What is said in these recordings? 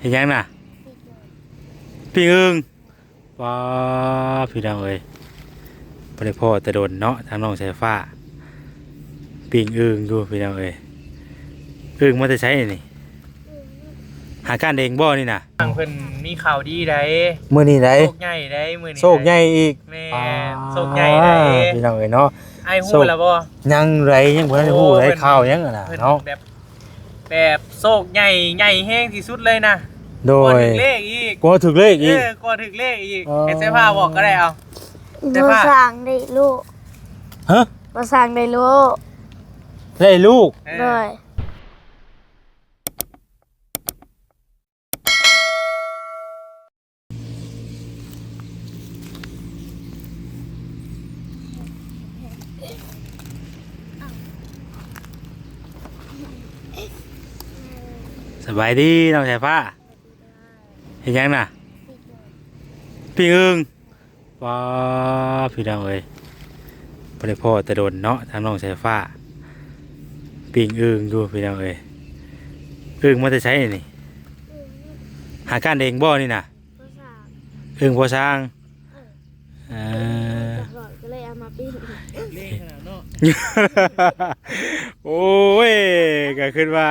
ເຮັດຫຍັງນະ? ປີ້ງອຶ່ງ. ປ້າ ພີ່ນ້ອງເອີຍ ບໍ່ໄດ້ພໍ້ແຕ່ດົນເນາະ ທາງນ້ອງສາຍຟ້າ ປີ້ງອຶ່ງຢູ່ພີ່ນ້ອງເອີຍ. ອຶ່ງມາແຕ່ໃສນີ້? ຫາກ້ານເອງບໍ່ນີ້ນະ? ທາງເພິ່ນມີຂ່າວດີໃດ໋ ມື້ນີ້ໃດ໋ ໂຊກໃຫຍ່ໃດ໋ ມື້ນີ້ ໂຊກໃຫຍ່ອີກ. ແມ່ນ ໂຊກໃຫຍ່ໃດ໋ ພີ່ນ້ອງເອີຍເນາະ. ອ້າຍຮູ້ແລ້ວບໍ່? ຍັງໃດ໋ ຍັງບໍ່ທັນຮູ້ໃດ໋ ໂອ້ ເພິ່ນ ຂ່າວຫຍັງຫັ້ນນະ ເພິ່ນເນາະ ແບບ ແບບໂຊກໃຫຍ່ ໃຫຍ່ແຮງທີ່ສຸດເລີຍນະ. ໂດຍ ກວ່າຖືກເລກອີກ ກວ່າຖືກເລກອີກ. ເອີ ກວ່າຖືກເລກອີກ. ອໍ ໃຫ້ສາຍຟ້າບອກກໍໄດ້ ເອົາ ສາຍຟ້າ ບໍ່ສ້າງໄດ້ລູກ. ຮະ? ບໍ່ສ້າງໄດ້ລູກ ໄດ້ລູກ. ເອີ ໂດຍ. ສະບາຍດີນ້ອງສາຍຟ້າ ເຮັດຫຍັງນະ? ປີ້ງອຶ່ງ. ປ້າ ພີ່ນ້ອງເອີຍ ບໍ່ໄດ້ພໍ້ແຕ່ດົນເນາະ ທາງນ້ອງສາຍຟ້າ ປີ້ງອຶ່ງຢູ່ພີ່ນ້ອງເອີຍ. ອຶ່ງມາແຕ່ໃສນີ້? ຫາກ້ານເອງບໍ່ນີ້ນະ? ພໍ່ຊ່າງ ອຶ່ງພໍ່ຊ່າງ. ເອີ ເອີ ກໍເລີຍເອົາມາປີ້ງ. ໂອ້ຍ ກໍຄິດວ່າ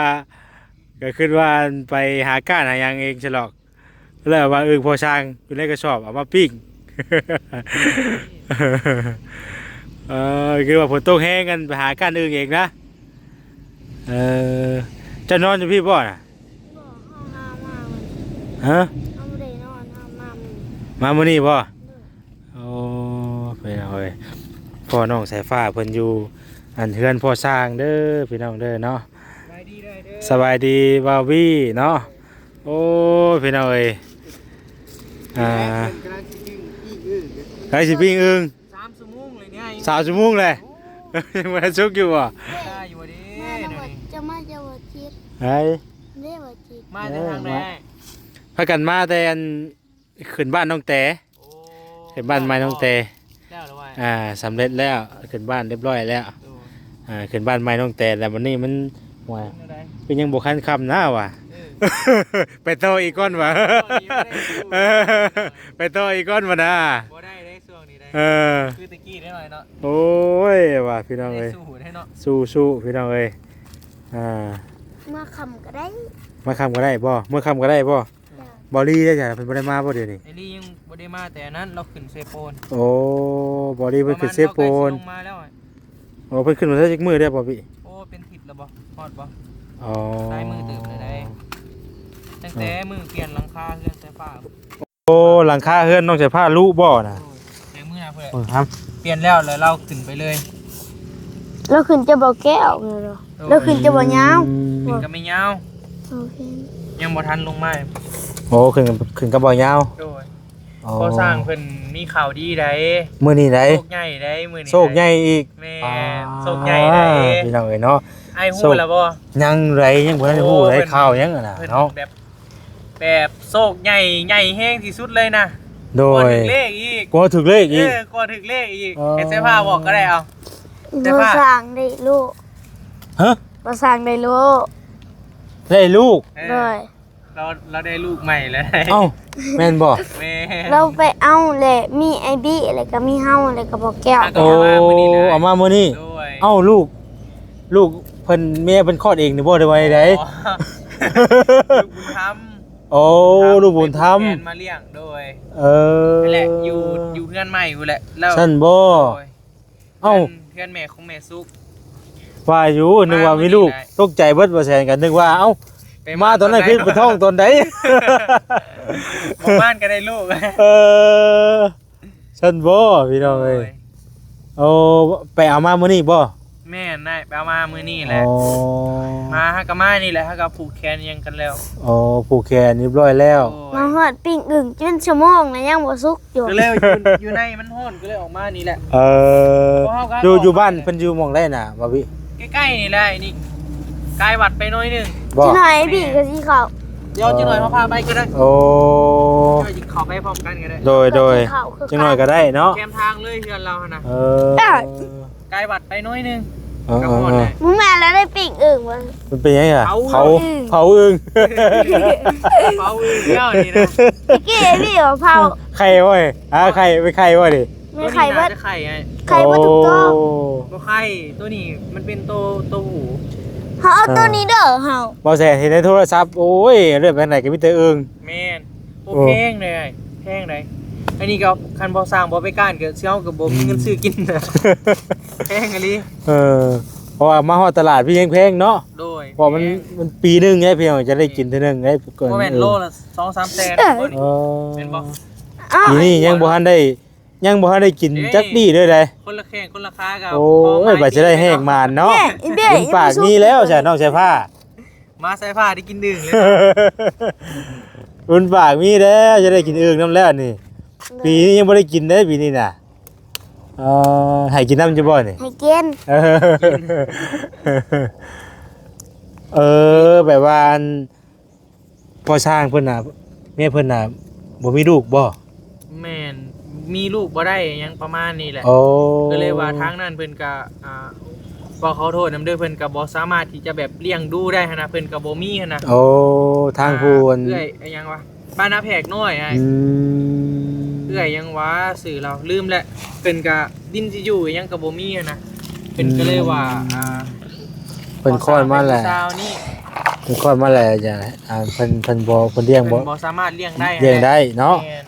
ກໍຄິດວ່າໄປຫາກ້ານຫາຫຍັງເອງຊະດອກ. ແລ້ວວ່າອຶ່ງພໍຊ່າງຢູ່ໃນກະສອບເອົາມາປີ້ງ. ເອີ ຄືວ່າຝົນຕົກແຮງ ອັນ ໄປຫາກ້ານອຶ່ງເອງນະ. ເອີ ເຈົ້ານອນຢູ່ພີ້ບໍ່ນະ? ບໍ່ ເຮົາຫາມາມື້ນີ້. ຮະ? ເຮົາບໍ່ໄດ້ນອນ ເຮົາມາມື້ນີ້. ມາມື້ນີ້ບໍ່? ໂດຍ. ໂອ້ ພີ່ນ້ອງເອີຍ ພໍ່ນ້ອງສາຍຟ້າເພິ່ນຢູ່ ອັນ ເຮືອນພໍ່ຊ່າງເດີ ພີ່ນ້ອງເດີເນາະ. ສະບາຍດີ ສະບາຍດີບ່າວວີເນາະ. ໂອ້ຍ ພີ່ນ້ອງເອີຍ ອ່າ ກຳລັງຊິປີ້ງອຶ່ງ ກຳລັງຊິປີ້ງອຶ່ງ. ສາມຊົ່ວໂມງເລີຍນີ້ ສາມຊົ່ວໂມງເລີຍ. ໂອ້ ຍັງບໍ່ທັນສຸກຢູ່ບໍ່? ໄດ້ຢູ່ບໍ່ເດ້? ມານຳ ດຽວນີ້ ຈະມາຈາກບໍ່ຈິດ ໄດ້ ເດ້ບໍ່ຈິດ ມາແຕ່ທາງໃດ? ເອີ ມາ ພາກັນມາແຕ່ ອັນ ຂຶ້ນບ້ານນ້ອງແຕ. ໂອ້ ຂຶ້ນບ້ານໃໝ່ນ້ອງແຕ ແລ້ວລະວ່າ ອ່າ ສຳເລັດແລ້ວ ຂຶ້ນບ້ານຮຽບຮ້ອຍແລ້ວ. ໂດຍ. ອ່າ ຂຶ້ນບ້ານໃໝ່ນ້ອງແຕ ແລ້ວບັດນີ້ມັນ ໂອ້ຍ ເປັນແນວໃດ? ຄືຍັງບໍ່ທັນຄ່ຳນະວ່າ. ເອີ ໄປຕໍ່ອີກກ່ອນວ່າ ໄປຕໍ່ອີກກ່ອນວ່ານະ. ບໍ່ໄດ້ເດ້ຊ່ວງນີ້ໄດ໋. ເອີ ຄືແຕ່ກີ້ໄດ້ໜ້ອຍເນາະ. ໂອ້ຍ ວ່າພີ່ນ້ອງເອີຍ ໄດ້ສູ້ໄດ້ເນາະ ສູ້ໆ ພີ່ນ້ອງເອີຍ. ອ່າ ເມື່ອຄ່ຳກໍໄດ້ ເມື່ອຄ່ຳກໍໄດ້ບໍ່? ເມື່ອຄ່ຳກໍໄດ້ບໍ່? ເຈົ້າ. ບ່າວລີເດ້ ເພິ່ນບໍ່ໄດ້ມາບໍ່ດຽວນີ້? ໄອ້ລີຍັງບໍ່ໄດ້ມາ ແຕ່ອັນນັ້ນລາວຂຶ້ນເຊໂປນ. ໂອ້ ບ່າວລີເພິ່ນຂຶ້ນເຊໂປນ ປະມານລາວໃກ້ຊິລົງມາແລ້ວ. ໂອ້ ເພິ່ນຂຶ້ນມາໄດ້ຈັກມື້ແລ້ວບໍ່ພີ່? ໂອ້ ເປັນທິດແລ້ວບໍ່ ຮອດບໍ່? ອໍ ຫຼາຍມື້ເຕີບແລ້ວໃດ໋ ຕັ້ງແຕ່ມື້ປ່ຽນຫຼັງຄາເຮືອນສາຍຟ້າ. ໂອ້ ຫຼັງຄາເຮືອນນ້ອງສາຍຟ້າລຸບໍ່ນະ? ໂອ້ຍ ແຕ່ມື້ນະເພິ່ນ ເອີ ຮະ ປ່ຽນແລ້ວ ແລ້ວລາວຂຶ້ນໄປເລີຍ. ລາວຂຶ້ນຈະບໍ່ແກ້ວແມ່ນບໍ່? ໂດຍ. ລາວຂຶ້ນຈະບໍ່ຍາວ. ອືມ ຂຶ້ນກັບແມ່ຍາວ. ໂອເຄ ຍັງບໍ່ທັນລົງມາ. ໂອ້ ຂຶ້ນ ຂຶ້ນກັບບໍ່ຍາວ. ໂດຍ. ອໍ ພໍ່ຊ່າງເພິ່ນມີຂ່າວດີໃດ໋ ມື້ນີ້ໃດ໋ ໂຊກໃຫຍ່ໃດ໋ ມື້ນີ້ ໂຊກໃຫຍ່ອີກ. ແມ່ນ ໂຊກໃຫຍ່ໃດ໋ ພີ່ນ້ອງເອີຍເນາະ. ອ້າຍຮູ້ແລ້ວບໍ່? ຍັງໃດ໋ ຍັງບໍ່ທັນຮູ້ໃດ໋ ຂ່າວຫຍັງຫັ້ນນະເນາະ. ແບບ ແບບໂຊກໃຫຍ່ ໃຫຍ່ແຮງທີ່ສຸດເລີຍນະ. ໂດຍ. ກວ່າຖືກເລກອີກ ກວ່າຖືກເລກອີກ. ເອີ ກວ່າຖືກເລກອີກ. ອໍ ໃຫ້ສາຍຟ້າບອກກໍໄດ້ ເອົາ ບໍ່ສ້າງໄດ້ລູກ. ຮະ? ບໍ່ສ້າງໄດ້ລູກ ໄດ້ລູກ. ເອີ ໂດຍ. ລາວ ລາວໄດ້ລູກໃໝ່ແລ້ວ. ເອົ້າ ແມ່ນບໍ່? ແມ່ນ. ລາວໄປເອົາແຫຼະ ມີອ້າຍບີ້ ແລ້ວກໍມີເຮົາ ແລ້ວກໍບໍ່ແກ້ວ. ໂອ້ ເອົາມາມື້ນີ້. ໂດຍ. ເອົ້າ ລູກ ລູກເພິ່ນ ເມຍເພິ່ນຄອດເອງນີ້ບໍ່ ຫຼືວ່າໃດ? ອໍ ລູກບຸນທຳ. ໂອ້ ລູກບຸນທຳ ແມ່ນມາລ້ຽງ. ໂດຍ. ເອີ ນັ້ນແຫຼະ ຢູ່ ຢູ່ເຮືອນໃໝ່ພຸ້ນແຫຼະ. ຊັ້ນບໍ່? ໂດຍ. ເອົ້າ ເຮືອນ ເຮືອນແມ່ຂອງແມ່ສຸກ. ວ່າຢູ່ ນຶກວ່າມີລູກ ຕົກໃຈເບິດ ບໍ່ແຊນ ກໍນຶກວ່າ ເອົ້າ ມາຕອນນັ້ນຄືໄປທ້ອງຕອນໃດ? ບໍ່ມານກໍໄດ້ລູກ. ເອີ ຊັ້ນບໍ່ ພີ່ນ້ອງເອີຍ. ໂດຍ. ໂອ້ ໄປເອົາມາມື້ນີ້ບໍ່? ແມ່ນນາຍ ໄປເອົາມາມື້ນີ້ແຫຼະ. ອໍ ມາ ເຮົາກໍມານີ້ແຫຼະ ເຮົາກໍຜູກແຂນຫຍັງກັນແລ້ວ. ອໍ ຜູກແຂນຮຽບຮ້ອຍແລ້ວ. ໂດຍ. ມາຮອດປີ້ງອຶ່ງເປັນຊົ່ວໂມງແລ້ວ ຍັງບໍ່ສຸກຢູ່ ກໍເລີຍຢູ່ ຢູ່ໃນມັນຮ້ອນ ກໍເລີຍອອກມານີ້ແຫຼະ. ເອີ ຢູ່ ຢູ່ບ້ານເພິ່ນຢູ່ໝ່ອງໃດນະ ບ່າວວີ? ໃກ້ໆນີ້ແຫຼະ ນີ້ ກາຍວັດໄປໜ້ອຍໜຶ່ງ. ບໍ່ ຈັກໜ້ອຍພີ່ກໍຊິເຂົ້າ. ດຽວຈັກໜ້ອຍເຮົາພາໄປກໍໄດ້. ໂອ້ ເຂົ້າໄປພ້ອມກັນກໍໄດ້. ໂດຍ ໂດຍ. ຈັກໜ້ອຍກໍໄດ້ເນາະ ແຄມທາງເລີຍເຮືອນລາວຫັ້ນນະ. ເອີ ກາຍວັດໄປໜ້ອຍໜຶ່ງ. ເອີໆໆ ກະຮອດແຫຼະ ມຶງມາແລ້ວໄດ້ປີ້ງອຶ່ງບໍ່? ມັນເປັນຫຍັງອະ? ເຜົາ ເຜົາອຶ່ງ ເຜົາອຶ່ງ ເຜົາອຶ່ງແລ້ວນີ້ນະ ຕະກີ້ໄອ້ພີ່ວ່າເຜົາ ໄຂ່ບໍ່? ຫາໄຂ່ ເປັນໄຂ່ບໍ່ນີ້? ແມ່ນໄຂ່ເບິດ ໂຕນີ້ໜ້າຈະໄຂ່ໄອ້ ໄຂ່ເບິດທຸກໂຕ ໂອ້ ບໍ່ໄຂ່ ໂຕນີ້ມັນເປັນໂຕ ໂຕຜູ້ ເຮົາເອົາ ເອີ ໂຕນີ້ເດີເຮົາ ບໍ່ແຊເຫັນໃນໂທລະສັບ ໂອ້ຍ ເລືອກໄປທາງໃດກະມີແຕ່ອຶ່ງ ແມ່ນ ໂອ້ ໂອ້ ແພງເດ້ ແພງໃດ໋ ອັນນີ້ກະຄັນບໍ່ສ້າງບໍ່ໄປກ້ານກະເຮົາກະບໍ່ມີເງິນ ອືມ ຊື້ກິນ ແພງອີ່ຫຼີ ເອີ ເພາະວ່າມາຮອດຕະຫຼາດພີ້ແພງເນາະ ໂດຍ ເພາະມັນ ແພງ ມັນປີໜຶ່ງໄດ໋ພີ່ນ້ອງ ຈະໄດ້ກິນເທື່ອໜຶ່ງໄດ໋ ບໍ່ແມ່ນໂລລະສອງສາມແສນ ເອີ ບໍ່ນີ້ ເອີ ແມ່ນບໍ່? ປີນີ້ຍັງບໍ່ທັນໄດ້ ຍັງບໍ່ທັນໄດ້ກິນຈັກດີ້ເລີຍໃດ໋ ຄົນລະແຂ້ງຄົນລະຄາກະ ໂອ້ຍ ພໍມາ ບາດຈະໄດ້ແຮກໝານເນາະ ແມ່ ບຸນປາກມີແລ້ວຊະ ນ້ອງສາຍຟ້າ ມາສາຍຟ້າໄດ້ກິນດຶ້ງເລີຍ ບຸນປາກມີແລ້ວ ຈະໄດ້ກິນອຶ່ງນຳແລ້ວນີ້ ໂດຍ ປີນີ້ຍັງບໍ່ໄດ້ກິນເດ້ ປີນີ້ນະ ເອີ ໃຫ້ກິນນຳຢູ່ບໍ່ນີ້? ໃຫ້ກິນ ເອີ ເອີ ແບບວ່າອັນ ພໍ່ຊ່າງເພິ່ນນະ ເມຍເພິ່ນນະ ບໍ່ມີລູກບໍ່? ແມ່ນ ມີລູກບໍ່ໄດ້ຫຍັງປະມານນີ້ແຫຼະ ໂອ້ ກະເລີຍວ່າທາງນັ້ນເພິ່ນກະ ອ່າ ຂໍຂໍໂທດນຳເດີ ເພິ່ນກະບໍ່ສາມາດທີ່ຈະແບບລ້ຽງດູໄດ້ຫັ້ນນະ ເພິ່ນກະບໍ່ມີຫັ້ນນະ ໂອ້ ທາງຜູ້ ອ່າ ເອື້ອຍຫຍັງວະ ບ້ານນາແພກນ້ອຍອ້າຍ ອືມ ເອື້ອຍຫຍັງວະ ຊື່ລາວລືມແລ້ວ ເພິ່ນກະດິນຊິຢູ່ຫຍັງກະບໍ່ມີຫັ້ນນະ ເພິ່ນກະເລີຍວ່າ ອືມ ອ່າ ເພິ່ນຄອດມາແຫຼະ ເພິ່ນຄອດມາແຫຼະ ຢ່າ ອ່າ ເພິ່ນ ເພິ່ນບໍ່ ເພິ່ນລ້ຽງບໍ່ ເພິ່ນບໍ່ສາມາດລ້ຽງໄດ້ ລ້ຽງໄດ້ເນາະ ແມ່ນ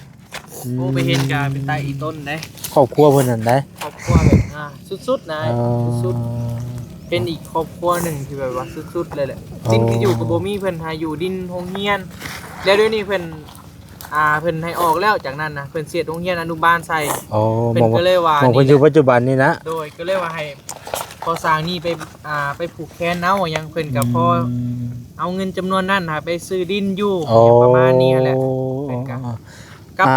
ອືມ ໂອ້ ໄປເຫັນກະເປັນຕາອີ່ຕົນເດ້ ຄອບຄົວເພິ່ນຫັ້ນໃດ໋ ຄອບຄົວແບບ ອ່າ ສຸດໆນະ ເອີ ສຸດໆ ເປັນອີກຄອບຄົວໜຶ່ງທີ່ແບບວ່າສຸດໆເລີຍແຫຼະ ອໍ ສິ່ງທີ່ຢູ່ກະບໍ່ມີ ເພິ່ນຫາຢູ່ດິນໂຮງຮຽນ ແລ້ວດຽວນີ້ເພິ່ນ ອ່າ ເພິ່ນໃຫ້ອອກແລ້ວ ຈາກນັ້ນນະ ເພິ່ນຊິເຮັດໂຮງຮຽນອະນຸບານໃສ່ ອໍ ເພິ່ນກະເລີຍວ່າ ໝ່ອງເພິ່ນຢູ່ປັດຈຸບັນນີ້ນະ ໂດຍ ກະເລີຍວ່າໃຫ້ພໍ່ຊ່າງນີ້ໄປ ອ່າ ໄປຜູກແຂນເອົາຫຍັງ ເພິ່ນກະພໍ ອືມ ເອົາເງິນຈຳນວນນັ້ນຫາໄປຊື້ດິນຢູ່ ອໍ ຫຍັງປະມານນີ້ຫັ້ນແຫຼະ ເພິ່ນກະ ກັບ ອ່າ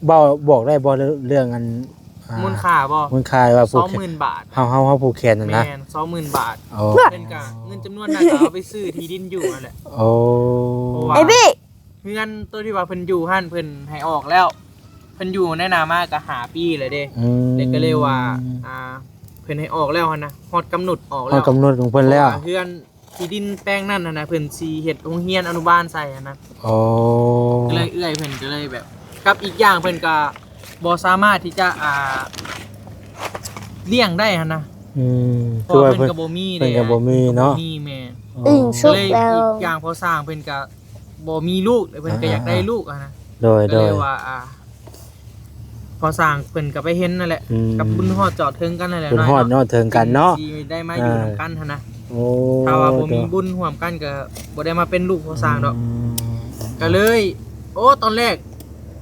ເວົ້າ ບອກໄດ້ບໍ່ເລື່ອງອັນ ອ່າ ມູນຄ່າບໍ່? ມູນຄ່າວ່າຜູກແຂນ ສອງໝື່ນບາດ ເຮົາ ເຮົາ ເຮົາຜູກແຂນຫັ້ນນະ ແມ່ນ ສອງໝື່ນບາດ ໂອ້ ເພິ່ນກະເງິນຈຳນວນນັ້ນກະເອົາໄປຊື້ທີ່ດິນຢູ່ຫັ້ນແຫຼະ ໂອ້ ເພາະວ່າ ເຮືອນໂຕທີ່ວ່າເພິ່ນຢູ່ຫັ້ນ ເພິ່ນໃຫ້ອອກແລ້ວ ເພິ່ນຢູ່ໃນນາມາກະຫ້າປີແລ້ວເດ້ ອືມ ແລ້ວກະເລີຍວ່າ ອ່າ ເພິ່ນໃຫ້ອອກແລ້ວຫັ້ນນະ ຮອດກຳນົດອອກແລ້ວ ຮອດກຳນົດຂອງເພິ່ນແລ້ວ ເພາະວ່າເຮືອນທີ່ດິນແປງນັ້ນຫັ້ນນະ ເພິ່ນຊິເຮັດໂຮງຮຽນອະນຸບານໃສ່ຫັ້ນນະ ອໍ ກະເລີຍເອື້ອຍເພິ່ນກະເລີຍແບບ ກັບອີກຢ່າງເພິ່ນກະບໍ່ສາມາດທີ່ຈະ ອ່າ ລ້ຽງໄດ້ຫັ້ນນະ ອືມ ເພາະວ່າເພິ່ນກະບໍ່ມີເດ້ ເພິ່ນກະບໍ່ມີເນາະ ເພິ່ນກະບໍ່ມີ ແມ່ນ ອໍ ກະເລີຍອີກຢ່າງພໍ່ຊ່າງເພິ່ນກະ ບໍ່ມີລູກ ແລ້ວເພິ່ນກະ ອ່າ ຢາກໄດ້ ອ່າ ລູກຫັ້ນນະ ໂດຍ ກະເລີຍ ໂດຍ ວ່າ ອ່າ ພໍ່ຊ່າງເພິ່ນກະໄປເຫັນຫັ້ນແຫຼະ ອືມ ກັບບຸນຮອດຈອດເຖິງກັນຫັ້ນແຫຼະ ບຸນຮອດເນາະ ເຖິງກັນເນາະ ຊິໄດ້ມາຢູ່ນຳກັນຫັ້ນນະ ໂອ້ ຖ້າວ່າບໍ່ມີບຸນຮ່ວມກັນກະບໍ່ໄດ້ມາເປັນລູກພໍ່ຊ່າງດອກ ອືມ ກະເລີຍ ໂອ້ ຕອນແລກ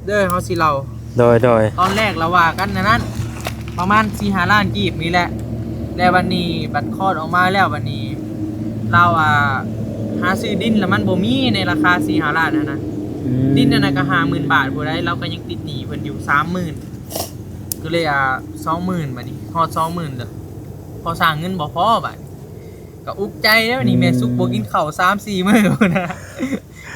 ເດີ ເຮົາຊິເລົ່າ ໂດຍ ໂດຍ ຕອນແລກລະວ່າກັນອັນນັ້ນ ປະມານສີ່ຫ້າລ້ານກີບນີ້ແຫຼະ ແລ້ວບັດນີ້ບັດຄອດອອກມາແລ້ວ ບັດນີ້ລາວ ອ່າ ຫາຊື້ດິນລະມັນບໍ່ມີໃນລາຄາສີ່ຫ້າລ້ານຫັ້ນນະ ອືມ ດິນອັນນັ້ນກະຫ້າໝື່ນບາດພຸ້ນໃດ໋ ລາວກະຍັງຕິດໜີ້ເພິ່ນຢູ່ສາມໝື່ນ ກະເລີຍ ອ່າ ສອງໝື່ນ ບັດນີ້ຮອດສອງໝື່ນເດີ ພໍສ້າງເງິນບໍ່ພໍບາດ ກະອຸກໃຈແລ້ວນີ້ ອືມ ແມ່ສຸກບໍ່ກິນເຂົ້າສາມສີ່ມື້ພຸ້ນນະ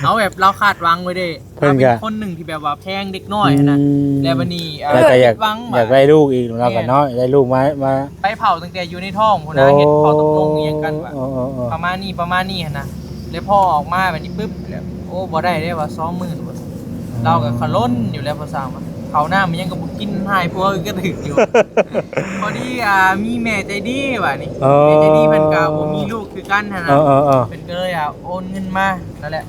ເຮົາແບບລາວຄາດຫວັງໄວ້ເດ້ ເພິ່ນກະ ລາວເປັນຄົນໜຶ່ງທີ່ແບບວ່າແພງເດັກນ້ອຍຫັ້ນນະ ອືມ ແລ້ວບັດນີ້ ເອີ ແລ້ວກະຢາກ ຜິດຫວັງ ຢາກໄດ້ລູກອີກ ລາວກະເນາະ ຢາກໄດ້ລູກມາ ມາ ໄປເຝົ້າຕັ້ງແຕ່ຢູ່ໃນທ້ອງພຸ້ນນະ ໂອ້ ເຮັດເຂົ້າຕົກລົງອີ່ຫຍັງກັນວ່າ ເອີໆໆ ປະມານນີ້ ປະມານນີ້ຫັ້ນນະ ແລ້ວພໍອອກມາບັດນີ້ປຶບ ແລ້ວ ໂອ້ ບໍ່ໄດ້ເດ້ວ່າສອງໝື່ນ ລາວກະຂະລົນຢູ່ແລ້ວ ພໍ່ຊ່າງວ່າ ເຂົ້ານ້ຳຫຍັງກະບໍ່ກິນ ຮ້າຍຜົວກະຖືກຢູ່ ພໍດີ ອ່າ ມີແມ່ໃຈດີບາດນີ້ ເອີ ແມ່ໃຈດີເພິ່ນກະບໍ່ມີລູກຄືກັນຫັ້ນນະ ເອີໆໆ ເພິ່ນກະເລີຍ ອ່າ ໂອນເງິນມານັ້ນແຫຼະ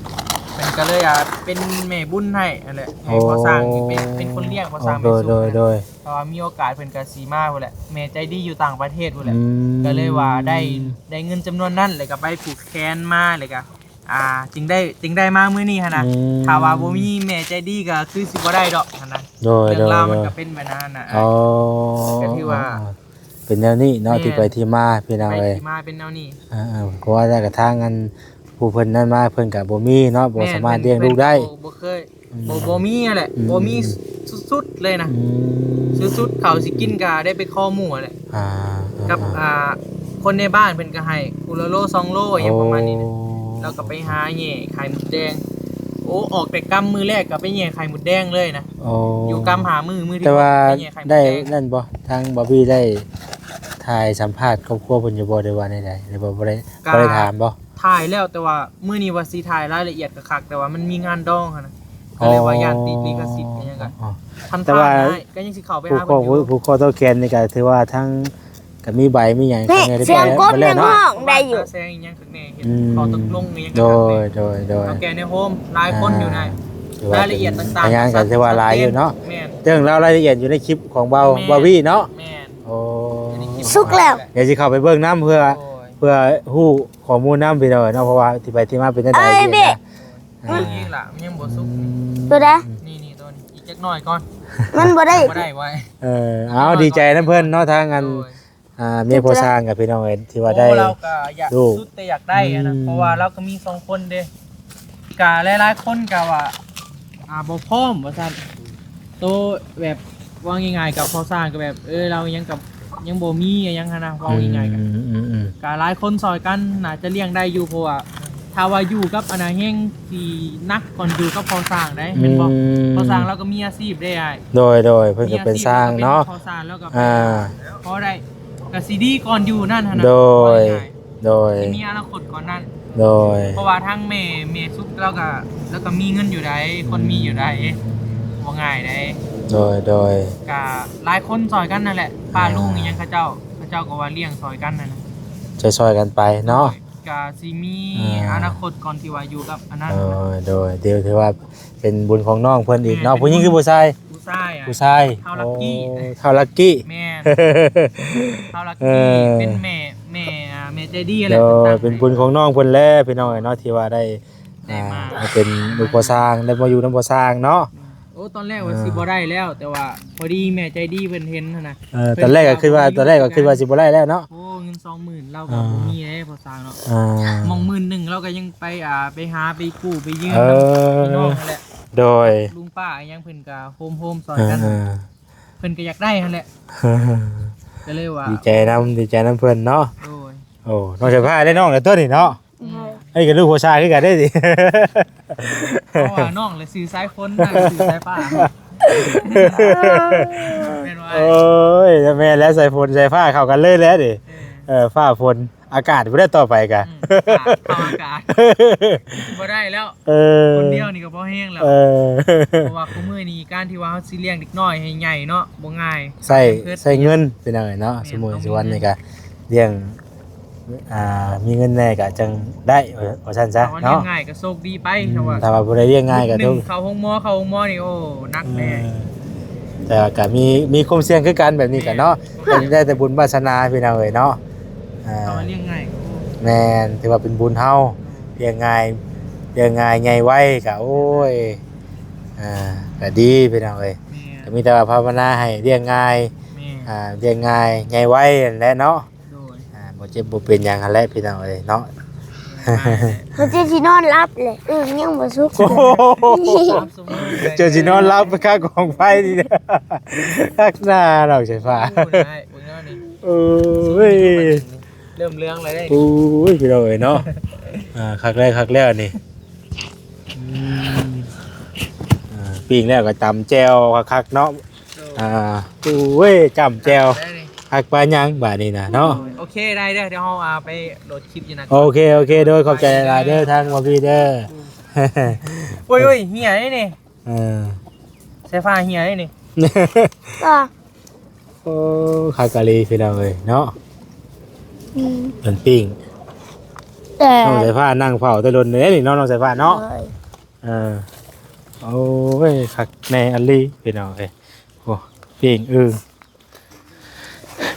ເພິ່ນກະເລີຍ ອ່າ ເປັນແມ່ບຸນໃຫ້ຫັ້ນແຫຼະ ໃຫ້ພໍ່ຊ່າງນີ້ເປັນ ເປັນຄົນລ້ຽງພໍ່ຊ່າງ ໂອ້ ແມ່ສຸກ ໂດຍໆ ຫັ້ນນະ ໂດຍ ຖ້າວ່າມີໂອກາດເພິ່ນກະຊິມາພຸ້ນແຫຼະ ແມ່ໃຈດີຢູ່ຕ່າງປະເທດພຸ້ນແຫຼະ ອືມ ກະເລີຍວ່າໄດ້ ໄດ້ເງິນຈຳນວນນັ້ນ ແລ້ວກະໄປຜູກແຂນມາ ແລ້ວກະ ອ່າ ຈຶ່ງໄດ້ ຈຶ່ງໄດ້ມາມື້ນີ້ຫັ້ນນະ ອືມ ຖ້າວ່າບໍ່ມີແມ່ໃຈດີກະຄືຊິບໍ່ໄດ້ດອກຫັ້ນນະ ໂດຍ ເລື່ອງລາວ ໂດຍ ມັນກະເປັນແບບນັ້ນນະ ອໍ ກະຖືວ່າ ເປັນແນວນີ້ເນາະ ແມ່ນ ທີ່ໄປທີ່ມາ ພີ່ນ້ອງເອີຍ ທີ່ມາເປັນແນວນີ້ ເອີໆ ເພາະວ່າແຕ່ກະທາງອັນ ຜູ້ເພິ່ນນັ້ນມາ ເພິ່ນກະບໍ່ມີເນາະ ບໍ່ ແມ່ນ ສາມາດລ້ຽງລູກໄດ້ ເພິ່ນ ເພິ່ນກະບໍ່ ບໍ່ເຄີຍ ອືມ ບໍ່ ບໍ່ມີຫັ້ນແຫຼະ ອືມ ບໍ່ມີສຸດໆເລີຍນະ ອືມ ສຸດໆ ເຂົາຊິກິນກະໄດ້ໄປຂໍໝູ່ຫັ້ນແຫຼະ ອ່າ ກັບ ອ່າ ອ່າ ຄົນໃນບ້ານເພິ່ນກະໃຫ້ຜູ້ລະໂລສອງໂລ ອີ່ຫຍັງປະມານນີ້ນະ ໂອ້ ລາວກະໄປຫາແຍ່ຂາຍໝົດແດງ ໂອ້ ອອກແຕ່ກຳມື້ແລກກະໄປແຍ່ຂາຍໝົດແດງເລີຍນະ ໂອ້ ຢູ່ກຳຫ້າມື້ ມື້ທີຫົກ ແຕ່ວ່າໄປແຍ່ຂາຍໝົດແດງ ໄດ້ນັ້ນບໍ່ ທາງບາບີໄດ້ ໄ ຖ່າຍສຳພາດຄອບຄົວເພິ່ນຢູ່ບໍ່ ຫຼືວ່າແນວໃດ ຫຼືວ່າບໍ່ໄດ້ ກໍ ບໍ່ໄດ້ຖາມບໍ່? ຖ່າຍແລ້ວ ແຕ່ວ່າມື້ນີ້ວ່າຊິຖ່າຍລາຍລະອຽດຄັກໆ ແຕ່ວ່າມັນມີງານດອງຫັ້ນນະ ກໍເລີຍວ່າຢ້ານຕິດລິຂະສິດອີ່ຫຍັງກໍ ອໍ ຄັນ ແຕ່ວ່າ ຜ່ານໄດ້ກໍຍັງຊິເຂົ້າໄປ ຜູ້ ຫາ ຂໍ ເພິ່ນຢູ່ ຜູ້ຂໍຕໍ່ແຂນນີ້ກໍຖືວ່າທັງ ກໍມີໃບມີຫຍັງ ແມ່ ກໍໄດ້ ສຽງກົດ ໄປແລ້ວເນາະ ຍັງຮ້ອງໄດ້ຢູ່ ແຊງອີ່ຫຍັງຂ້າງໃນ ເຫັນ ອືມ ເຂົາຕົກລົງອີ່ຫຍັງ ໂດຍ ກັນແດ່ ໂດຍ ໂດຍ ເຖົ້າແກ່ໃນໂຮມຫຼາຍຄົນຢູ່ນະ ອ່າ ຖືວ່າ ລາຍລະອຽດຕ່າງໆ ກໍຍັງກໍຖືວ່າຫຼາຍຢູ່ເນາະ ແມ່ນ ເລື່ອງລາວລາຍລະອຽດຢູ່ໃນຄລິບຂອງເບົາ ແມ່ນ ເບົາວີເນາະ ແມ່ນ ໂອ້ ສຸກແລ້ວ ດຽວຊິເຂົ້າໄປເບິ່ງນຳ ເພື່ອ ໂອ້ຍ ເພື່ອຮູ້ຂໍ້ມູນນຳ ພີ່ນ້ອງເນາະ ເພາະວ່າທີ່ໄປທີ່ມາເປັນຈັ່ງໃດ ເອີ ນີ້ນະ ເບະ ອ່າ ນີ້ລະ ມັນຍັງບໍ່ສຸກ ອືມ ໂຕໃດ ນີ້ໆ ໂຕນີ້ ອີກຈັກໜ້ອຍກ່ອນ ມັນບໍ່ໄດ້ ບໍ່ໄດ້ໄວ ເອີ ເອົາ ດີໃຈນຳເພິ່ນເນາະ ທາງອັນ ໂດຍ ອ່າ ເມຍພໍ່ຊ່າງກັບພີ່ນ້ອງເອີຍ ທີ່ວ່າໄດ້ ໂອ້ ລາວກໍຢາກ ລູກ ສຸດແຕ່ຢາກໄດ້ຫັ້ນນະ ອືມ ເພາະວ່າລາວກໍມີສອງຄົນເດ້ ກະຫຼາຍໆຄົນກະວ່າ ອ່າ ບໍ່ພ້ອມວ່າຊັ້ນ ໂຕແບບ ເວົ້າງ່າຍໆ ກັບພໍ່ຊ່າງກໍແບບ ເອີ ລາວຍັງກັບ ຍັງບໍ່ມີອີ່ຫຍັງຫັ້ນນະ ເວົ້າງ່າຍໆ ກໍ ອືມໆໆ ກະຫຼາຍຄົນຊ່ອຍກັນ ໜ້າຈະລ້ຽງໄດ້ຢູ່ ເພາະວ່າຖ້າວ່າຢູ່ກັບອັນນະ ແຮງຊິໜັກກ່ອນຢູ່ກັບພໍ່ຊ່າງໄດ໋ ແມ່ນບໍ່? ອືມ ພໍ່ຊ່າງລາວກໍມີອາຊີບເດ້ອ້າຍ ໂດຍໆ ເພິ່ນກໍເປັນຊ່າງເນາະ ມີອາຊີບ ລາວກໍເປັນພໍ່ຊ່າງ ແລ້ວກໍ ອ່າ ພໍໄດ້ ກະຊິດີກ່ອນຢູ່ນັ້ນຫັ້ນນະ ໂດຍ ເວົ້າງ່າຍໆ ໂດຍ ຊິມີອະນາຄົດກ່ອນນັ້ນ ໂດຍ ເພາະວ່າທາງແມ່ ແມ່ສຸກລາວກະ ລາວກະມີເງິນຢູ່ໃດ໋ ອືມ ຄົນມີຢູ່ໃດ໋ ບໍ່ງ່າຍໃດ໋ ໂດຍ ໂດຍ ກະຫຼາຍຄົນຊ່ອຍກັນນັ້ນແຫຼະ ປ້າ ອ່າ ລຸງອີ່ຫຍັງເຂົາເຈົ້າ ເຂົາເຈົ້າກໍວ່າລ້ຽງຊ່ອຍກັນນັ້ນນະ ຊ່ອຍໆກັນໄປເນາະ ໂດຍ ກະຊິມີ ອ່າ ອະນາຄົດກ່ອນທີ່ວ່າຢູ່ກັບອັນນັ້ນ ໂດຍ ນະ ໂດຍ ຖືວ່າເປັນບຸນຂອງນ້ອງເພິ່ນອີກເນາະ ແມ່ນ ຜູ້ຍິງຄືຜູ້ຊາຍ? ຜູ້ຊາຍ ຜູ້ຊາຍ ທ້າວລັກກີ້ ໂອ້ ທ້າວລັກກີ້ ແມ່ນ ທ້າວລັກກີ້ ເອີ ເປັນແມ່ ແມ່ ອ່າ ແມ່ໃຈດີແຫຼະ ໂດຍ ເປັນຕັ້ງໃຫ້ ເປັນບຸນຂອງນ້ອງເພິ່ນແຫຼະ ພີ່ນ້ອງເອີຍເນາະ ທີ່ວ່າໄດ້ ໄດ້ມາ ອ່າ ມາເປັນລູກພໍ່ຊ່າງ ໄດ້ມາຢູ່ນຳພໍ່ຊ່າງເນາະ ໂອ້ ຕອນແລກວ່າ ອ່າ ຊິບໍ່ໄດ້ແລ້ວ ແຕ່ວ່າພໍດີແມ່ໃຈດີເພິ່ນເຫັນຫັ້ນນະ ເອີ ເພິ່ນ ຕອນແລກກໍຄິດວ່າ ຕອນແລກກໍຄິດວ່າຊິບໍ່ໄດ້ແລ້ວເນາະ ໂອ້ ເງິນສອງໝື່ນລາວກໍ ອ່າ ບໍ່ມີເດ້ພໍ່ຊ່າງເນາະ ອ່າ ໝ່ອງໝື່ນໜຶ່ງລາວກໍຍັງໄປ ອ່າ ໄປຫາໄປກູ້ໄປຢືມ ເອີ ນຳພີ່ນ້ອງຫັ້ນແຫຼະ ໂດຍ ລຸງປ້າອີ່ຫຍັງເພິ່ນກໍໂຮມໆຊ່ອຍກັນ ອ່າ ເພິ່ນກໍຢາກໄດ້ຫັ້ນແຫຼະ ກໍເລີຍວ່າ ດີໃຈນຳ ດີໃຈນຳເພິ່ນເນາະ ໂດຍ ໂອ້ ນ້ອງສາຍຟ້າໄດ້ນ້ອງແລ້ວຕົວນີ້ເນາະ ໂດຍ ອັນນີ້ກໍລູກຜູ້ຊາຍຄືກັນເດ້ນີ້ ເພາະວ່ານ້ອງລະຊື່ສາຍຝົນ ນາງຊື່ສາຍຟ້າ ແມ່ນວ່າ ໂອ້ຍ ແມ່ນແລ້ວ ສາຍຝົນສາຍຟ້າເຂົ້າກັນເລີຍແຫຼະນີ້ ເອີ ເອີ ຟ້າຝົນ ອາກາດພຸ້ນແຫຼະຕໍ່ໄປກະ ອືມ ອາກາດ ເຂົ້າອາກາດ ບໍ່ໄດ້ແລ້ວ ເອີ ຄົນດຽວນີ້ກໍພໍແຮງແລ້ວ ເອີ ເພາະວ່າຄູ່ມື້ນີ້ການທີ່ວ່າເຮົາຊິລ້ຽງເດັກນ້ອຍໃຫ້ໃຫຍ່ເນາະ ບໍ່ງ່າຍ ໃຊ້ ໃຊ້ເງິນ ພີ່ນ້ອງເອີຍເນາະ ແມ່ນ ຊຸມື້ ຕ້ອງມີ ຊຸວັນນີ້ກະລ້ຽງ ອ່າ ມີເງິນແດ່ກະຈັ່ງໄດ້ ວ່າຊັ້ນຊະ ຖ້າວ່າລ້ຽງ ເນາະ ງ່າຍກໍໂຊກດີໄປ ອືມ ຖ້າວ່າ ຖ້າວ່າບໍ່ໄດ້ລ້ຽງງ່າຍກໍ ໜຶ່ງ ໂຊກ ເຂົ້າໂຮງໝໍ ເຂົ້າໂຮງໝໍນີ້ ໂອ້ ໜັກແດ່ ອືມ ແຕ່ວ່າກໍມີ ມີຄວາມສ່ຽງຄືກັນແບບນີ້ກໍເນາະ ແມ່ນ ກໍໄດ້ແຕ່ບຸນວາສະໜາພີ່ນ້ອງເອີຍເນາະ ອ່າ ຖ້າວ່າລ້ຽງງ່າຍກໍ ແມ່ນ ຖືວ່າເປັນບຸນເຮົາ ລ້ຽງງ່າຍ ລ້ຽງງ່າຍໃຫຍ່ໄວກໍ ໂອ້ຍ ອ່າ ກໍດີພີ່ນ້ອງເອີຍ ແມ່ນ ກໍມີແຕ່ວ່າພາວະນາໃຫ້ລ້ຽງງ່າຍ ແມ່ນ ອ່າ ລ້ຽງງ່າຍໃຫຍ່ໄວຫັ້ນແຫຼະເນາະ ໂດຍ ອ່າ ບໍ່ເຈັບບໍ່ເປັນຫຍັງຫັ້ນແຫຼະພີ່ນ້ອງເອີຍເນາະ ແມ່ນ ເຮົາຈະຊິນອນຫຼັບແຫຼະ ອຶ່ງຍັງບໍ່ສຸກ ໂອ້ໂຫ ສາມຊົ່ວໂມງ ເຈົ້າຊິນອນຫຼັບຄາກອງໄຟນີ້ ຄັກໜ້າດອກສາຍຟ້າ ໂອ້ຍ ເບິ່ງເອົານີ້ ໂອ້ຍ ເລີ່ມເຫຼືອງແລ້ວເດ້ ໂອ້ຍ ພີ່ນ້ອງເອີຍເນາະ ອ່າ ຄັກແລ້ວ ຄັກແລ້ວນີ້ ອືມ ອ່າ ປີ້ງແລ້ວກໍຕຳແຈ່ວຄັກໆເນາະ ໂດຍ ອ່າ ໂອ້ຍ ຈ້ຳແຈ່ວ ໄດ້ນີ້ ຄັກປານຫຍັງບາດນີ້ນະເນາະ ໂດຍ ໂອເຄ ໄດ້ເດີ ດຽວເຮົາ ອ່າ ໄປໂຫຼດຄລິບຢູ່ນະ ໂອເຄ ໂອເຄ ໂດຍ ຂອບໃຈຫຼາຍເດີ ທາງບອບບີເດີ ອືມ ໂອ້ຍ ໂອ້ຍ ເຫຍເດ້ນີ້ ເອີ ສາຍຟ້າເຫຍເດ້ນີ້ ກໍ ໂອ້ ຄັກອີ່ຫຼີພີ່ນ້ອງເອີຍເນາະ ອືມ ເປັນປີ້ງ ແຕ່ ນ້ອງສາຍຟ້ານັ່ງເຝົ້າແຕ່ດົນເດ້ນີ້ເນາະ ນ້ອງສາຍຟ້າເນາະ ໂດຍ ເອີ ໂອ້ຍ ຄັກແນ່ອີ່ຫຼີພີ່ນ້ອງເອີຍ ໂອ້ ປີ້ງອຶ່ງ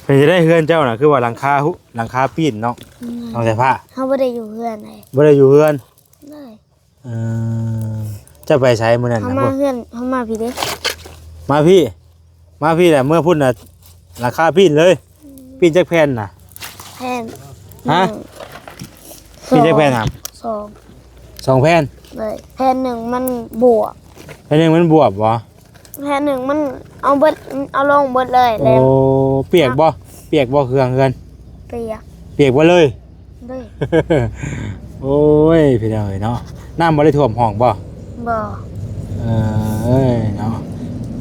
ເປັນຈັ່ງໃດເຮືອນເຈົ້ານະ ຄືວ່າຫຼັງຄາ ຫຼັງຄາປີ້ນເນາະ ອືມ ນ້ອງສາຍຟ້າ ເຮົາບໍ່ໄດ້ຢູ່ເຮືອນໃດ ບໍ່ໄດ້ຢູ່ເຮືອນ ໂດຍ ເອີ ເຈົ້າໄປໃສມື້ນັ້ນນະ? ເຮົາມາເຮືອນ ເຮົາມາພີ້ເດ້ ມາພີ້ ມາພີ້ແຫຼະ ເມືອພຸ້ນນະ ຫຼັງຄາປີ້ນເລີຍ ປີ້ນຈັກແຜ່ນນະ? ແຜ່ນ ຮະ? ໜຶ່ງ ປີ້ນຈັກແຜ່ນນະ? ສອງ ສອງແຜ່ນ ໂດຍ ແຜ່ນໜຶ່ງມັນບວບ ແຜ່ນໜຶ່ງມັນບວບບໍ? ແຜ່ນໜຶ່ງມັນເອົາເບິດ ເອົາລົງເບິດເລີຍ ໂອ້ ແລ້ວ ປຽກບໍ່? ປຽກບໍ່ເຄື່ອງເຮືອນ? ປຽກ ປຽກເບິດເລີຍ ໂດຍ ໂອ້ຍ ພີ່ນ້ອງເອີຍເນາະ ນ້ຳບໍ່ໄດ້ຖ້ວມຫ້ອງບໍ່? ບໍ່ ເອີຍເນາະ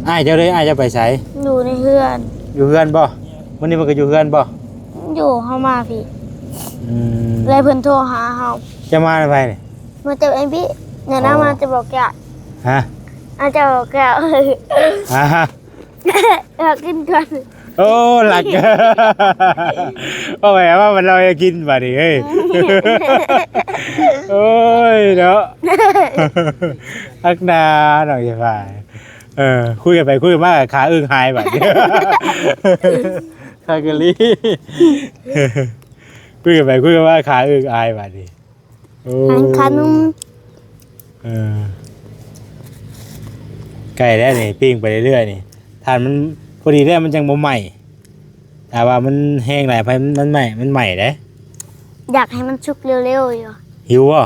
ອ້າຍເຈົ້າເດ້ ອ້າຍເຈົ້າໄປໃສ? ຢູ່ໃນເຮືອນ ຢູ່ເຮືອນບໍ່? ມື້ນີ້ເພິ່ນກໍຢູ່ເຮືອນບໍ່? ຢູ່ ເຮົາມາພີ້. ອືມ ແລ້ວເພິ່ນໂທຫາເຮົາ. ເຈົ້າມານຳໃຜນີ້? ມາແຕ່ໄອ້ບິ ແນະນຳ ອໍ ມາແຕ່ບໍ່ແກ້ວ. ຮະ? ມາແຕ່ບໍ່ແກ້ວ. ອາຮະ ເອົາກິນກ່ອນ. ໂອ້ ຫຼັກ ເອົາໄປເອົາມາ ມັນເອົາໃຫ້ກິນບາດນີ້ເຮີ້ຍ. ໂອ້ຍເນາະ ຮັກໜ້ານ້ອງເຈຟ້າ. ເອີ ຄຸຍກັນໄປຄຸຍກັນມາ ຂາອຶ່ງຫາຍບາດນີ້. ຄາກະລີ ຄຸຍກັນໄປຄຸຍກັນມາ ຂາອຶ່ງອາຍບາດນີ້. ໂອ້ ຂາໜຸ່ມ. ເອີ ໃກ້ແລ້ວນີ້ ປີ້ງໄປເລື້ອຍໆນີ້ ຖ້າມັນພໍດີແລ້ວມັນຈັ່ງບໍ່ໄໝ້. ຖ້າວ່າມັນແຮງຫຼາຍໄຟ ມັນໄໝ້ ມັນໄໝ້ເດ້. ຢາກໃຫ້ມັນສຸກເລັວໆຢູ່. ຫິວບໍ່?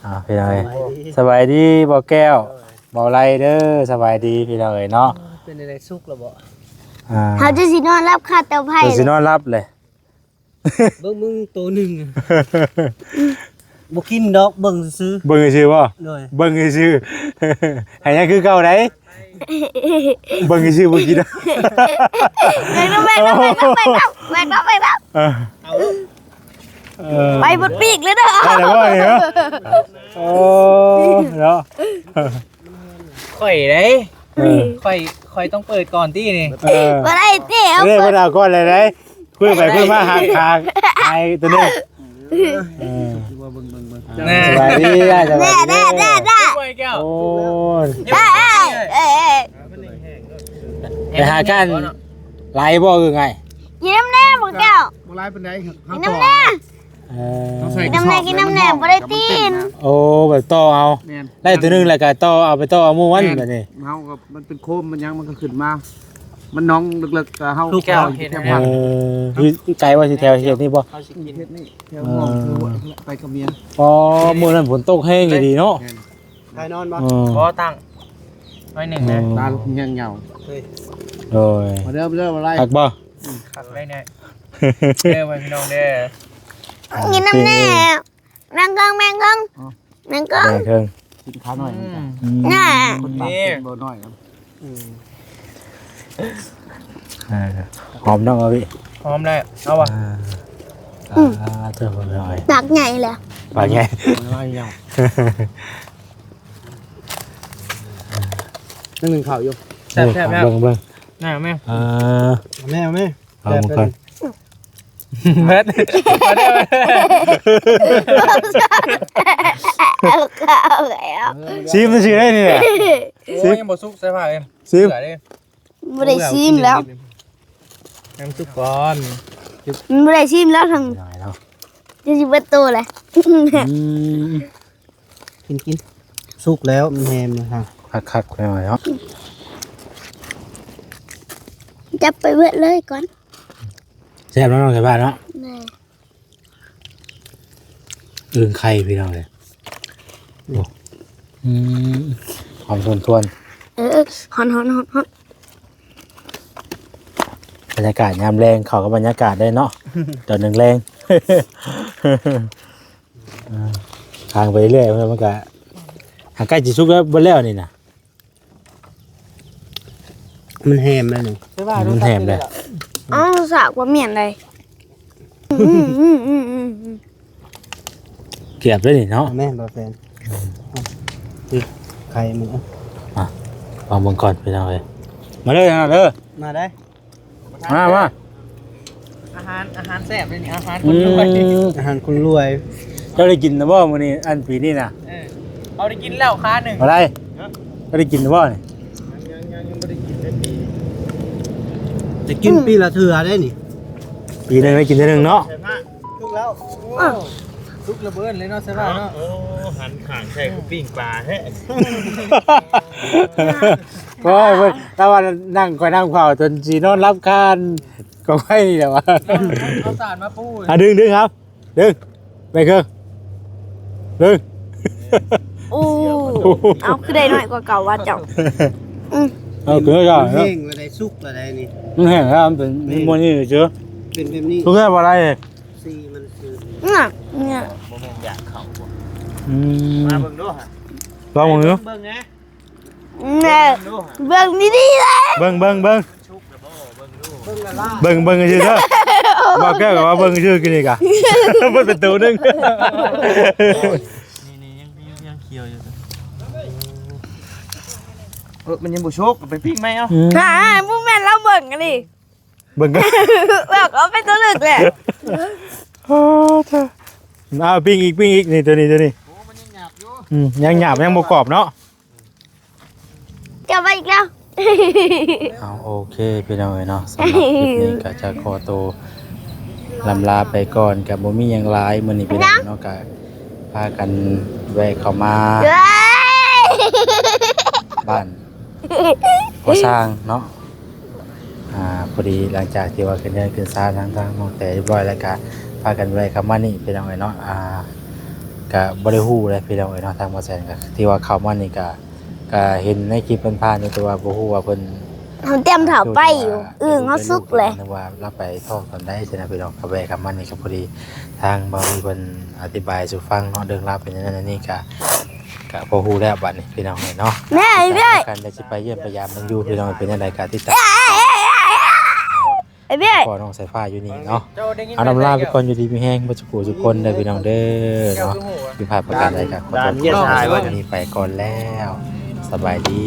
ອ້າວ ພີ່ນ້ອງເອີຍ ສະບາຍດີ ສະບາຍດີບໍ່ແກ້ວ ບໍ່ໄລເດີ ສະບາຍດີພີ່ນ້ອງເອີຍເນາະ. ເປັນໃດ ສຸກແລ້ວບໍ່? ອ່າ ເຮົາຈະຊິນອນຫຼັບຄາເຕົາໄຟ ເຮົາຊິນອນຫຼັບເລີຍ. ເບິ່ງ ເບິ່ງໂຕໜຶ່ງ ບໍ່ກິນດອກ ເບິ່ງຊື່ໆ. ເບິ່ງຊື່ໆບໍ່? ໂດຍ ເບິ່ງຊື່ໆ ໃຫ້ຍັງຄືເກົ່າໃດ. ເບິ່ງຊື່ໆ ບໍ່ກິນດອກ. ແບກນຳ ແບກນຳ ແບກນຳ ແບກນຳ ແບກນຳ ເອີ ເອົາ ເອີ ໄປເບິດປີກເລີຍເດີ. ໄດ້ແລ້ວບໍ່ນີ້ເນາະ? ໂອ້ ເນາະ ຂ້ອຍເດ້ ເອີ ຂ້ອຍ ຂ້ອຍຕ້ອງເປີດກ່ອນຕິນີ້. ເອີ ບໍ່ໄດ້ຕິ ເອົາ ເອີ ເພິ່ນເອົາກ່ອນເລີຍເດ້. ຄຸຍໄປຄຸຍມາ ຫາ ຫາໄອ້ຕົວນີ້. ເອີ ເບິ່ງ ເບິ່ງ ເບິ່ງ ສະບາຍດີ ສະບາຍດີ ແດ່ ແດ່ ແດ່ ແດ່ ໂອ້ຍ ໄປຫາກ້ານຫຼາຍບໍ່ ຄືໄງ? ກິນນຳແດ່ ບັກແກ້ວ ບໍ່ຫຼາຍປານໃດ ກິນນຳແດ່. ເອີ ກິນນຳແດ່ ກິນນຳແດ່ ບໍ່ໄດ້ຕີນ. ໂອ້ ແບບຕໍ່ເອົາ ແມ່ນ ໄດ້ຕົວໜຶ່ງແລ້ວກໍຕໍ່ ເອົາໄປຕໍ່ເອົາໝູ່ມັນ. ແມ່ນ ບາດນີ້ ເຮົາກໍ ມັນເປັນໂຄມ ມັນຫຍັງ ມັນກໍຂຶ້ນມາ ມັນໜອງເລິກໆ ກໍເຮົາ ທຸກແຖວເຮັດ ແຖວ ເອີ ຢູ່ໄກວ່າຊິແຖວເຂດນີ້ບໍ່? ເຮົາຊິກິນເຂດນີ້ ແຖວ ເອີ ຫ້ວງ ໄປກັບເມຍ. ອໍ ມື້ນັ້ນຝົນຕົກແຮງອີ່ຫຼີເນາະ. ແມ່ນ ໄດ້ນອນບໍ່? ເອີ ບໍ່ ຕັ້ງໜ້ອຍໜຶ່ງເດ້. ອືມ ຕາແຮງເຫງົາ. ໂດຍ ມາເດີ ມາເດີ ມາໄລ່ ຄັກບໍ່? ຄັກໄດ້ແນ່ ເດີ ພີ່ນ້ອງເດີ. ກິນນຳແດ່ ແມງກອງ ແມງກອງ ອໍ ແມງກອງ ແບ່ງເຄິ່ງ ກິນຂາໜ້ອຍ. ອືມ ອືມ ນີ້ ຄົນບາບກິນບໍ່ໜ້ອຍນະ. ອືມ ເອີ ຫອມເນາະ ເອົາພີ່ ຫອມໄດ້ ເອົາວະ. ອ່າ ອືມ ອ່າ ເຈົ້າ ປາກໃຫຍ່ແຫຼະ ປາກໃຫຍ່ ປາກໃຫຍ່. ຍັງໜຶ້ງເຂົ້າຢູ່ ແຊບໆ ເບິ່ງ ເບິ່ງ ແມ່ ແມ່ ອ່າ ເອົາແມ່ ເອົາແມ່ ເອົາ ເອົາ ເອົາ ເອົາ ເອົາ ເອົາ ຊີມຊື່ໆ ໄດ້ນີ້ແຫຼະ. ໂອ້ຍ ຍັງບໍ່ສຸກ ໃສ່ຜ້າເອີຍ ຊີມ ບໍ່ໄດ້ຊີມແລ້ວ ໃຫ້ມັນສຸກກ່ອນ ມັນບໍ່ໄດ້ຊີມແລ້ວ ທັງ ຍັງຊິເບິດໂຕແຫຼະ. ອືມ ກິນ ກິນ ສຸກແລ້ວ ມັນແຮມນະ ຄັກໆ ແລ້ວເນາະ. ຈັບໄປເບິດເລີຍກ່ອນ. ແຊບເນາະ ນ້ອງໄກ່ບ້ານເນາະ. ແມ່ນ ອຶ່ງໄຂ່ພີ່ນ້ອງເອີຍ. ໂອ້ ອືມ ຫອມທວນໆ. ເອີ ຮ້ອນໆໆໆ. ບັນຍາກາດຍາມແລງ ເຂົ້າກັບບັນຍາກາດໄດ້ເນາະ ຕອນແລງໆ. ອ່າ ທາງໄປເລື້ອຍ ມັນກະຫາໃກ້ຊິສຸກແລ້ວ ເບິດແລ້ວນີ້ນະ. ມັນແຮມແລ້ວນີ້ ມັນແຮມແລ້ວ. ເອົ້າ ສາກວ່າໝຽນໃດ. ອືມໆໆໆ ເກືອບແລ້ວນີ້ເນາະ. ແມ່ນບໍ່ແຟນ ຕິດໄຂ່ມັນ. ອ່ະ ລອງເບິ່ງກ່ອນພີ່ນ້ອງເອີຍ. ມາເດີ ມາເດີ ມາໄດ້. ມາ ມາ ອາຫານ ອາຫານແຊບເດ້ນີ້ ອາຫານຄົນລວຍ. ອືມ ອາຫານຄົນລວຍ. ເຈົ້າໄດ້ກິນແລ້ວບໍ່ມື້ນີ້ ອັນປີນີ້ນະ? ເອີ ເຮົາໄດ້ກິນແລ້ວຄາໜຶ່ງ. ບໍ່ໄດ້ ເຈົ້າໄດ້ກິນແລ້ວບໍ່ນີ້? ຍັງ ຍັງ ຍັງບໍ່ໄດ້ກິນເລີຍປີນີ້. ໄດ້ກິນ ອືມ ປີລະເທື່ອເດ້ນີ້. ປີໜຶ່ງໄດ້ກິນເທື່ອໜຶ່ງເນາະ. ສຸກແລ້ວ. ໂອ້ ສຸກລະເບີດເລີຍເນາະ ສະບາຍເນາະ. ໂອ້ ຫັນຂ້າງໃສ່ຄືປີ້ງປາແທ້. ໂອ້ຍ ເພິ່ນ ແຕ່ວ່ານັ່ງ ຂ້ອຍນັ່ງເຝົ້າຈົນຊິນອນຫຼັບຄານ ກໍໄວ້ນີ້ແຫຼະວ່າ. ເອົາສານມາປູ. ອ່ະ ດຶງ ດຶງ ເອົາ ດຶງ ໄປເຄິ່ງ ດຶງ. ໂອ້ ເອົາ ຄືໄດ້ໜ້ອຍກວ່າເກົ່າວ່າເຈົ້າ. ອືມ ເອົາ ຄືເກົ່າ ມັນແຫ້ງລະໄດ໋ ສຸກລະໄດ໋ນີ້. ມັນແຫ້ງແລ້ວ ມັນເປັນ ແມ່ນ ມັນບໍ່ນີ້ເຊີ ເປັນແບບນີ້ ສຸກແລ້ວບໍ່ໄດ້. ສີມັນຄື ນີ້ ບໍ່ແມ່ນຢາກເຂົ້າບໍ່? ອືມ ມາເບິ່ງດູຫະ ລອງເບິ່ງດູ ເບິ່ງແດ່. ແນ່ ເບິ່ງດີໆເລີຍ ເບິ່ງ ເບິ່ງ ເບິ່ງ ສຸກແລ້ວບໍ່? ເບິ່ງ ເບິ່ງຊື່ເດີ ບໍ່ແກ້ວກໍວ່າເບິ່ງຊື່ກິນນີ້ກະ ເບິ່ງເປັນໂຕໜຶ່ງ ນີ້ໆ ຍັງ ຍັງ ຍັງຂຽວຢູ່ ເອີ ມັນຍັງບໍ່ສຸກ ເອົາໄປປີ້ງໃໝ່ເອົາ ອືມ ຫາ ບໍ່ແມ່ນລາວເບິ່ງອັນນີ້ ເບິ່ງກໍ ແບບເອົາໄປຕົວລຶກແຫຼະ ໂອ້ ເອົາປີ້ງອີກ ປີ້ງອີກ ນີ້ ໂຕນີ້ ໂຕນີ້ ໂອ້ ມັນຍັງຫຍາບຢູ່ ອືມ ຍັງຫຍາບ ຍັງບໍ່ກອບເນາະ. ກັບມາອີກແລ້ວ ເອົາ ໂອເຄ ພີ່ນ້ອງເອີຍເນາະ ສຳລັບຄລິບນີ້ກໍຈະຂໍໂຕລຳລາໄປກ່ອນ ກໍບໍ່ມີຫຍັງຫຼາຍ ມື້ນີ້ພີ່ນ້ອງເນາະ ກໍພາກັນແວະເຂົ້າມາ ເອີຍ ບ້ານພໍ່ຊ້າງເນາະ ອ່າ ພໍດີຫຼັງຈາກທີ່ວ່າຂຶ້ນເຮືອນຂຶ້ນຊານທາງ ທາງນ້ອງແຕຮຽບຮ້ອຍແລ້ວ ກໍພາກັນແວະເຂົ້າມານີ້ພີ່ນ້ອງເອີຍເນາະ ອ່າ ກໍບໍ່ໄດ້ຮູ້ເລີຍພີ່ນ້ອງເອີຍເນາະ ທາງບໍ່ແສນກໍທີ່ວ່າເຂົ້າມານີ້ກໍ ກໍເຫັນໃນຄລິບຜ່ານໆຢູ່ ແຕ່ວ່າບໍ່ຮູ້ວ່າເພິ່ນ ເຮົາຕຽມຖ້າໄປຢູ່ ອຶ່ງເຮົາສຸກແຫຼະ ນຶກວ່າລາວໄປທອກຕອນໃດຊີ້ນະພີ່ນ້ອງ ກໍແວະເຂົ້າມານີ້ກໍພໍດີ ທາງບ່າວເພິ່ນອະທິບາຍສູ່ຟັງເນາະ ເລື່ອງລາວເປັນຈັ່ງໃດນີ້ກໍ ກໍພໍຮູ້ແລ້ວບັດນີ້ພີ່ນ້ອງເອີຍເນາະ ແມ່ເອີຍ ກັນໄດ້ຊິໄປຢ້ຽມໄປຢາມເບິ່ງຢູ່ພີ່ນ້ອງ ເປັນຈັ່ງໃດກໍຕິດຕາມ ເອີຍ ພໍ່ນ້ອງສາຍຟ້າຢູ່ນີ້ເນາະ ເອົາ ລຳລາໄປກ່ອນ ຢູ່ດີມີແຮງເບິດສູ່ຜູ້ສູ່ຄົນເດີພີ່ນ້ອງເດີເນາະ ຜິດພາດປະການໃດກໍຂໍໂທດຂໍອະໄພ ໄປກ່ອນແລ້ວ ສະບາຍດີ.